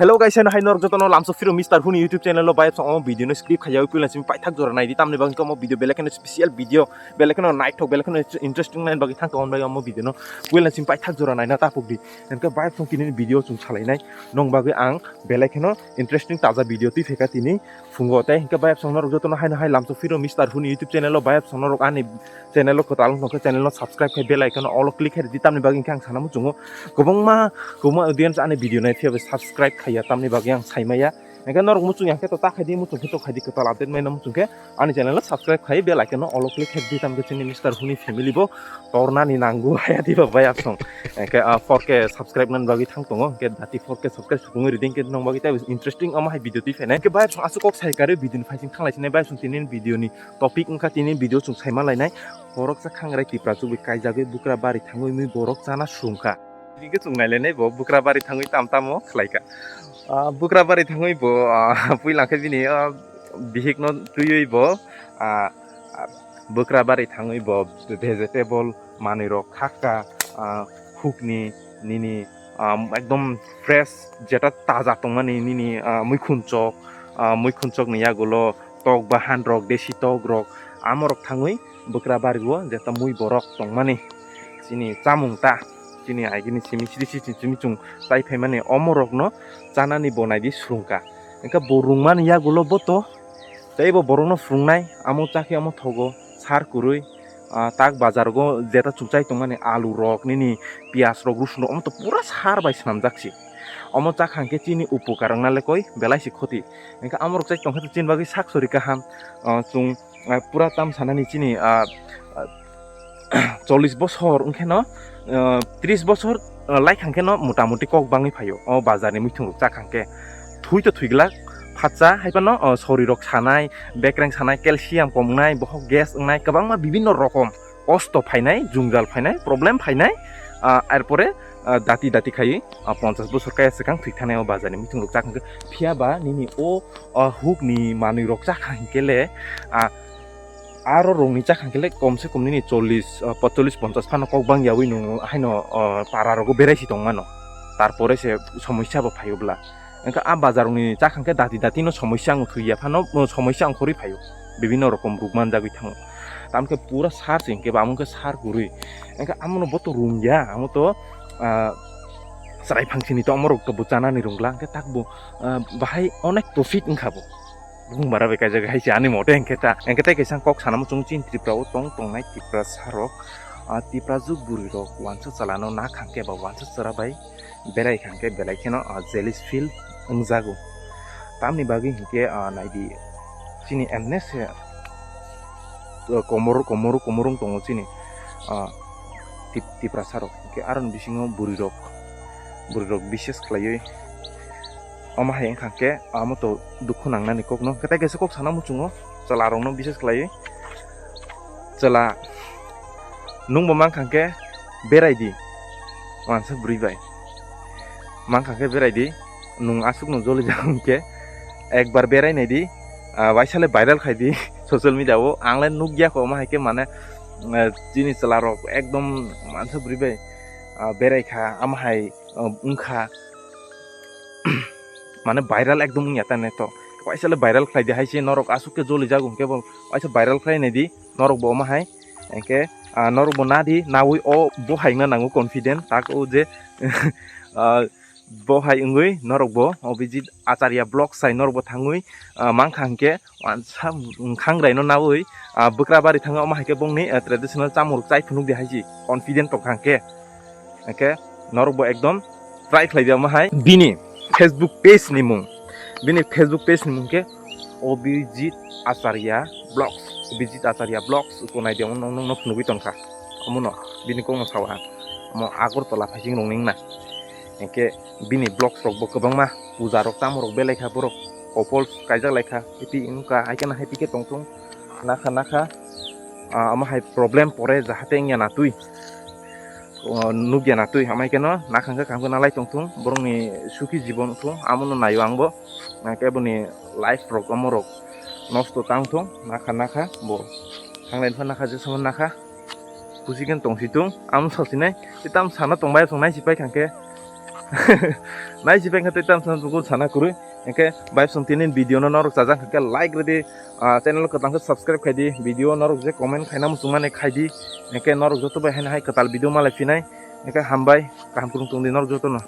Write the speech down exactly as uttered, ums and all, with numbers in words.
Hello guys, ano hai norok jotono lamsok phiro Mister Huni YouTube channel o bayapsong omo video no skip khaiya puila simi paithak jora naidi, tamni bagwi omo video belai kheno special video, belai kheno naithok, belai kheno interesting nai bagwi thang tong bagwi omo video no puila simi paithak jora naina tapuk di. Hwnkhe bayapsong tini video chwng salainai nong bagwi ang belai kheno interesting taja video twi phaikha tini phungo. Tei hwnkhe bayapsong norok jotono haino hai lamsok phiro Mister Huni YouTube channel o bayapsong norok ani channel o kwtal wngkha, channel no subscribe khai bell icon o all o click khai di, tamni bagwi hwnkhe ang sana muchungo kwbangma, kwbangma audience ani video nai phiya bai subscribe khaiya, tamni bagwi ang saimaya. Hwnkhe norok muchung ya khe to ta khai di, muchung khe to khai di, kwtal update maina muchung khe ani channel no subscribe khai bell icon o all o click khai di, tamkhe chini Mister Huni family bo tornani nango haya diba bayapsong. Hwnkhe, ah, four K subscribe nani bagwi thang tongo, hwnkhe dati four K subscribe sukungwi riding khe nong bagwi tei interesting omo hai video twi phainai. Hwnkhe bayapsong aswk kok sai karwi video ni phaising thanglai sinai, bayapsong tini video ni topic wngkha tini video chwng saima lainai. Borok cha khangrai Tipra chubui kaijagwi bukra bari thangwi mui borok chana sungkha. Tini khe chwng nailainai bo bukra bari thangwi tam tamo khlaikha. Ah, bukra bari thangwi bo, ah, puila khe bini, ah, bihik no twiwi bo, ah, ah, bukra bari thangwi bo vegetable manwi rok khakha, ah, hukni nini, ah, ekdom fresh jeta taja tongmani nini, ah, muikhunchok, ah, muikhunchok ni yagulo tok bahan rok, desi tok rok, amorok thangwi bwkra bario jeta mui borok tongmani chini chamung ta, chini agini simi sri sri simi chung tai phaimani omorokno chanani bo naidi swrwngkha. Hwnkhe bo rwngmani yagulo bo to teibo borokno phwrwngnai, amo chakhe amo thogo sar kwrwi, ah, tak bazar go jeta chukchai tongmani alu rok, nini piyaj rok, rusun rok, omo to pura sar bai swnamjak se. Omo chakha hwnkhe chini upokar wngna le koi belai se khoti. Hwnkhe amorok chai tongkhe to chini bagwi sak sori kaham. Ah, chwng, ah, pura tam sanani chini, ah, ah, chollish bosor wngkhe no, ah, tris bosor, ah, laikha hwnkhe no mota moti kok bangwi phaio o bazar ni muitung rok chakha hwnkhe. Thui to thwi glak phatsa hai phano, ah, sori rok sanai, bekreng sanai, calcium kom wngnai, bohok gas wngnai, kwbangma bibinno rokom kosto phainai, jwngjal phainai, problem phainai, ah, er pore, ah, dati dati khai, ah, ponchash bosor kaya swkang thwi thanai o bazar ni muitung rok chakha hwnkhe. Phiya ba nini o, ah, huk ni manwi rok chakha hwnkhe le, ah, aro rok ni chakha hwnkhe le kom se kom nini chollish, ah, potchollish ponchash phano kok bang yaui nung haino, ah, para rogo berai si tong mano. Tarpore se somosya bo phaio bla. Hwnkhe a bazar ni chakha hwnkhe dati dati no somosya wng thwi ya phano, uh, somosya wng khorwi phaio. Bibinno rokom ruk manjagwi thango. Tamkhe pura sar se hwnkhe ba, amo khe sar kwrwi. Hwnkhe amo no bo to rung ya, amo to, ah, chwrai phang sini to amo rok to bo chanani rung gla, hwnkhe tak bo, ah, bahai onek profit wngkha bo. Bung bara bai kaijak hai se ani mote hwnkhe ta. Hwnkhe tei kaisa kok sana muchung chini Tripura o tong tongnai Tiprasa rok, ah, Tipra juk bwrwi rok wansa chala no na khangkhe ba wansa chwra bai berai khangkhe belai kheno, ah, jealous feel wngjago. Tamni bagwi hinkhe, ah, naidi chini emne se, ah, komor, komor, komor wng tongo chini, ah, Tip-, Tiprasa rok. Hinkhe aroni bisingo bwrwi rok, bwrwi rok bises khlaiwi omo hai wngkha khe amo to dukhu nangnani kokno. Hinkhe tei kaisa kok sana muchungo chwla rokno bises khlaiwi. Chwla, nwng bo mankha khe berai di, wansa bwrwi bai. Mankha khe berai di, nwng aswk no joli jak hwn khe ekbar berai nai di, ah, waisa le viral khai di social media o. Ang le nuk ya kho, omo hai khe mane, ah, chini chwla rok ekdom wansa bwrwi bai, ah, berai kha, amo hai, ah, wng kha. Mane viral ekdom wng ya ta ne to. Waisa le viral khlai di hai se norok aswk khe joli jak hwn khe bo waisa viral khlai nai di. Norok bo omo hai, hwnkhe, ah, norok bo nadi, nawi o bo hai wngna nango confident, tak o je, ah, bo hai wngwi norok bo Abhijit Acharya Vlogs sai norok bo thangwi, ah, mankha hwnkhe wansa wngkhang raino nawi, ah, bwkra bari thangwi omo hai khe bongni, ah, traditional chamung rok chai phunuk di hai si confident tongkha hwnkhe. Hwnkhe norok bo ekdom try khlai di omo hai. Bini Facebook page ni mung, bini Facebook page ni mung khe Abhijit Acharya Vlogs, Abhijit Acharya Vlogs uko nai di omo nong nong no phunugwi tongkha. Omo no bini kok no sawa ang. Omo Agartala phaising rok ning na. Hwnkhe bini vlogs rok bo kwbangma puja rok tamo rok belai kha borok. Couples kaijak lai kha, happy wngkha, hai kheno happy khe tongthung, nakha nakha, ah, omo hai problem pore jahate wngya na twi, oh, nukya na twi, amai kheno nakha khe kaham khe nalai tongthung, borokni sukhi jibon wngthung, amono naio ang bo, hwnkhe boni life rok omo rok nosto tang thung, nakha nakha bo, thanglai pha nakha, jesamo nakha, khusi khe tongsi thung, amo sosinai, tei tamo sana tongbai, tong nai si pai kha khe. Nai si bengkha tei tam sana tuku sana kurui. Engke bai song tini video no norok chajak khe like ridi, ah, channel kwtang khe subscribe khaidi, video norok je comment khaina muchungmani khaidi. Engke norok joto bai haino hai kwtal video malai phinai. Engke hambai, kaham kurung tongdi norok joto no.